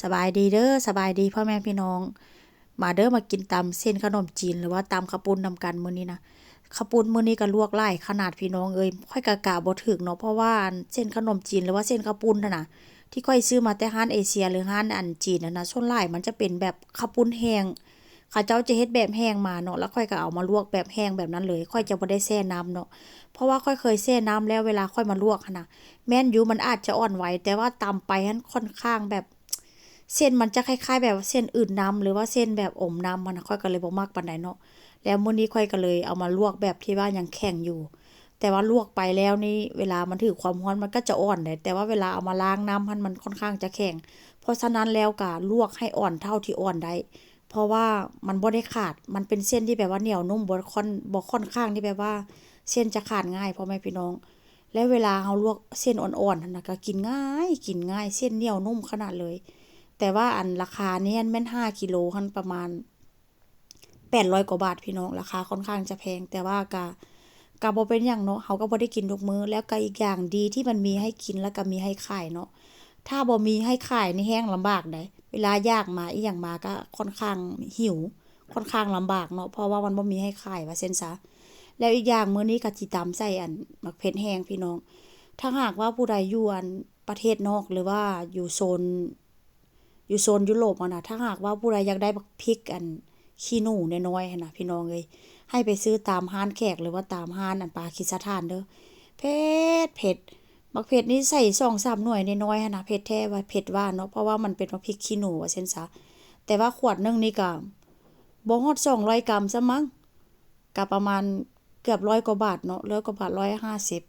ສະບາຍດີເດີ ສະບາຍດີພໍ່ແມ່ພີ່ນ້ອງ. ມາເດີ ມາກິນຕຳເສັ້ນຂະໜົມຈີນ ຫຼືວ່າຕຳເຂົ້າປຸ້ນນຳກັນມື້ນີ້ນະ. ເຂົ້າປຸ້ນມື້ນີ້ກໍລວກຫຼາຍຂະໜາດພີ່ນ້ອງເອີຍ, ຂ້ອຍກໍກະບໍ່ຖືກເນາະ ເພາະວ່າອັນເສັ້ນຂະໜົມຈີນ ຫຼືວ່າເສັ້ນເຂົ້າປຸ້ນຫັ້ນນະ ທີ່ຂ້ອຍຊື້ມາແຕ່ຮ້ານເອເຊຍ ຫຼືຮ້ານອັນຈີນຫັ້ນນະ ສ່ວນຫຼາຍມັນຈະເປັນແບບເຂົ້າປຸ້ນແຫ້ງ. ເຂົາເຈົ້າຈະເຮັດແບບແຫ້ງມາເນາະ ແລ້ວຂ້ອຍກໍເອົາມາລວກແບບແຫ້ງແບບນັ້ນເລີຍ. ຂ້ອຍຈະບໍ່ໄດ້ແຊ່ນ້ຳເນາະ ເພາະວ່າຂ້ອຍເຄີຍແຊ່ນ້ຳແລ້ວ ເວລາຂ້ອຍມາລວກຫັ້ນນະ ແມ່ນຢູ່ ມັນອາດຈະອ່ອນໄວ ແຕ່ວ່າຕຳໄປຫັ້ນຂ້ອນຂ້າງແບບ ເສັ້ນມັນຈະຄ້າຍໆແບບວ່າເສັ້ນອືດນ້ຳ ຫຼືວ່າເສັ້ນແບບອົມນ້ຳຫັ້ນນະ ຂ້ອຍກໍເລີຍບໍ່ມັກປານໃດເນາະ. ແລ້ວມື້ນີ້ຂ້ອຍກໍເລີຍເອົາມາລວກແບບທີ່ວ່າຍັງແຂງຢູ່ ແຕ່ວ່າລວກໄປແລ້ວນີ້ ເວລາມັນຖືກຄວາມຮ້ອນມັນກໍຈະອ່ອນເດ້ ແຕ່ວ່າເວລາເອົາມາລ້າງນ້ຳຫັ້ນ ມັນຂ້ອນຂ້າງຈະແຂງ. ເພາະສະນັ້ນແລ້ວກໍລວກໃຫ້ອ່ອນເທົ່າທີ່ອ່ອນໄດ້ ເພາະວ່າມັນບໍ່ໄດ້ຂາດ ມັນເປັນເສັ້ນທີ່ແບບວ່າໜຽວນຸ້ມ ບໍ່ຄ່ອນ ບໍ່ຄ່ອນຂ້າງທີ່ແບບວ່າເສັ້ນຈະຂາດງ່າຍ ພໍ່ແມ່ພີ່ນ້ອງ. ແລ້ວເວລາເຮົາລວກເສັ້ນອ່ອນໆຫັ້ນນະ ກໍກິນງ່າຍ ກິນງ່າຍ ເສັ້ນໜຽວນຸ້ມຂະໜາດເລີຍ. ແຕ່ວ່າອັນລາຄານີ້ຫັ້ນແມ່ນຫ້າກິໂລຫັ້ນປະມານແປດຮ້ອຍກວ່າບາດພີ່ນ້ອງ ລາຄາຄ່ອນຂ້າງຈະແພງ ແຕ່ວ່າກະ ກະບໍ່ເປັນຫຍັງເນາະ ເຮົາກໍບໍ່ໄດ້ກິນທຸກມື້. ແລ້ວກໍອີກຢ່າງດີທີ່ມັນມີໃຫ້ກິນ ແລ້ວກໍມີໃຫ້ຂາຍເນາະ ຖ້າບໍ່ມີໃຫ້ຂາຍນີ້ແຮງລຳບາກໃດ໋. ເວລາຢາກມາອີ່ຫຍັງມາກໍຄ່ອນຂ້າງຫິວ ຄ່ອນຂ້າງລຳບາກເນາະ ເພາະວ່າມັນບໍ່ມີໃຫ້ຂາຍວ່າຊັ້ນຊະ. ແລ້ວອີກຢ່າງມື້ນີ້ກໍຊິຕຳໃສ່ອັນໝາກເຜັດແຫ້ງພີ່ນ້ອງ. ຖ້າຫາກວ່າຜູ້ໃດຢູ່ອັນປະເທດນອກ ຫຼືວ່າຢູ່ໂຊນ ຢູ່ໂຊນຢູໂຣບຫັ້ນນະ ຖ້າຫາກວ່າຜູ້ໃດຢາກໄດ້ບັກພິກອັນຂີ້ໜູນ້ອຍໆຫັ້ນນະ ພີ່ນ້ອງເອີຍ ໃຫ້ໄປຊື້ຕາມຮ້ານແຂກ ຫຼືວ່າຕາມຮ້ານອັນປາກິສຖານເດີ. ເຜັດ ເຜັດ ບັກເຜັດນີ້ໃສ່ສອງສາມໜ່ວຍນ້ອຍໆຫັ້ນນະ ເຜັດແທ້ວ່າເຜັດຫວານເນາະ ເພາະວ່າມັນເປັນບັກພິກຂີ້ໜູວ່າຊັ້ນຊະ. ແຕ່ວ່າຂວດໜຶ່ງນີ້ກໍບໍ່ຮອດສອງຮ້ອຍກຣາມຊ້ຳມັ້ງ ກໍປະມານເກືອບຮ້ອຍກວ່າບາດເນາະ ຮ້ອຍກວ່າບາດ ຮ້ອຍຫ້າສິບ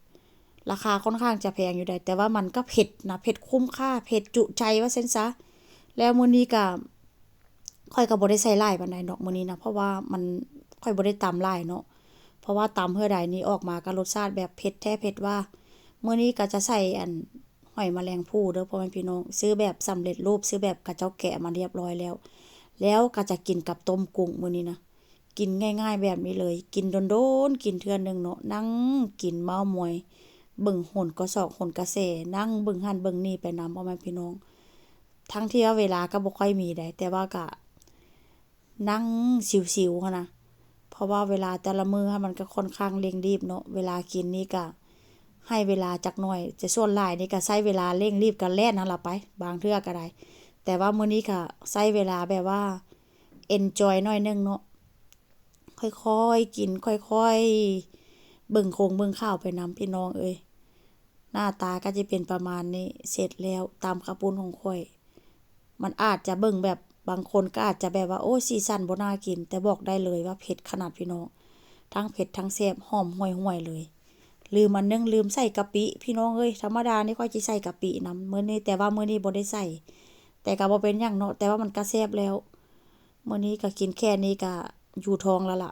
ລາຄາຄ່ອນຂ້າງຈະແພງຢູ່ໃດ໋ ແຕ່ວ່າມັນກໍເຜັດນະ ເຜັດຄຸ້ມຄ່າ ເຜັດຈຸໃຈວ່າຊັ້ນຊະ. ແລ້ວມື້ນີ້ກໍ ຂ້ອຍກໍບໍ່ໄດ້ໃສ່ຫຼາຍປານໃດດອກມື້ນີ້ນະ ເພາະວ່າມັນ ຂ້ອຍບໍ່ໄດ້ຕຳຫຼາຍເນາະ ເພາະວ່າຕຳເທື່ອໃດນີ້ອອກມາກໍລົດຊາດແບບເຜັດແທ້ເຜັດຫວາ. ມື້ນີ້ກໍຈະໃສ່ອັນຫອຍມະແລງພູເດີພໍ່ແມ່ພີ່ນ້ອງ ຊື້ແບບສຳເລັດຮູບ ຊື້ແບບເຂົາເຈົ້າແກະມາຮຽບຮ້ອຍແລ້ວ ແລ້ວກໍຈະກິນກັບຕົ້ມກຸ້ງມື້ນີ້ນະ. ກິນງ່າຍໆແບບນີ້ເລີຍ ກິນດົນໆກິນເທື່ອໜຶ່ງເນາະ ນັ່ງກິນເມົາມອຍ ເບິ່ງໂຫນກະສອກໂຫນກະແສ ນັ່ງເບິ່ງຫັ້ນເບິ່ງນີ້ໄປນຳ ພໍ່ແມ່ພີ່ນ້ອງ. ທັງທີ່ວ່າເວລາກໍບໍ່ຄ່ອຍມີໃດ໋ ແຕ່ວ່າກະນັ່ງຊິວໆຫັ້ນນະ ເພາະວ່າເວລາແຕ່ລະມື້ຫັ້ນມັນກໍຄ່ອນຂ້າງເລັ່ງລີບເນາະ ເວລາກິນນີ້ກະໃຫ້ເວລາຈັກໜ່ອຍ ແຕ່ສ່ວນຫຼາຍນີ້ກະໃຊ້ເວລາເລັ່ງລີບ ກະແລ່ນຫັ້ນລະໄປ ບາງເທື່ອກະໄດ້. ແຕ່ວ່າມື້ນີ້ກະໃຊ້ເວລາແບບວ່າ ເອັນຈອຍໜ້ອຍໜຶ່ງເນາະ ຄ່ອຍໆກິນ ຄ່ອຍໆເບິ່ງຄົງເບິ່ງຂ່າວໄປນຳ ພີ່ນ້ອງເອີຍ. ໜ້າຕາກໍຈະເປັນປະມານນີ້ ເສັດແລ້ວຕຳເຂົ້າປຸ້ນຂອງຂ້ອຍ ມັນອາດຈະເບິ່ງແບບ ບາງຄົນກໍອາດຈະແບບວ່າ ໂອ້ ສີສັນບໍ່ໜ້າກິນ ແຕ່ບອກໄດ້ເລີຍວ່າເຜັດຂະໜາດ ພີ່ນ້ອງ ທັງເຜັດທັງແຊບ ຫອມຫ່ວຍໆເລີຍ. ລືມອັນໜຶ່ງ ລືມໃສ່ກະປິ ພີ່ນ້ອງເອີຍ ທຳມະດານີ້ຂ້ອຍຊິໃສ່ກະປິນຳມື້ນີ້ ແຕ່ວ່າມື້ນີ້ບໍ່ໄດ້ໃສ່ ແຕ່ກໍບໍ່ເປັນຫຍັງເນາະ ແຕ່ວ່າມັນກໍແຊບແລ້ວ. ມື້ນີ້ກໍກິນແຄ່ນີ້ກໍຢູ່ທ້ອງແລ້ວລະ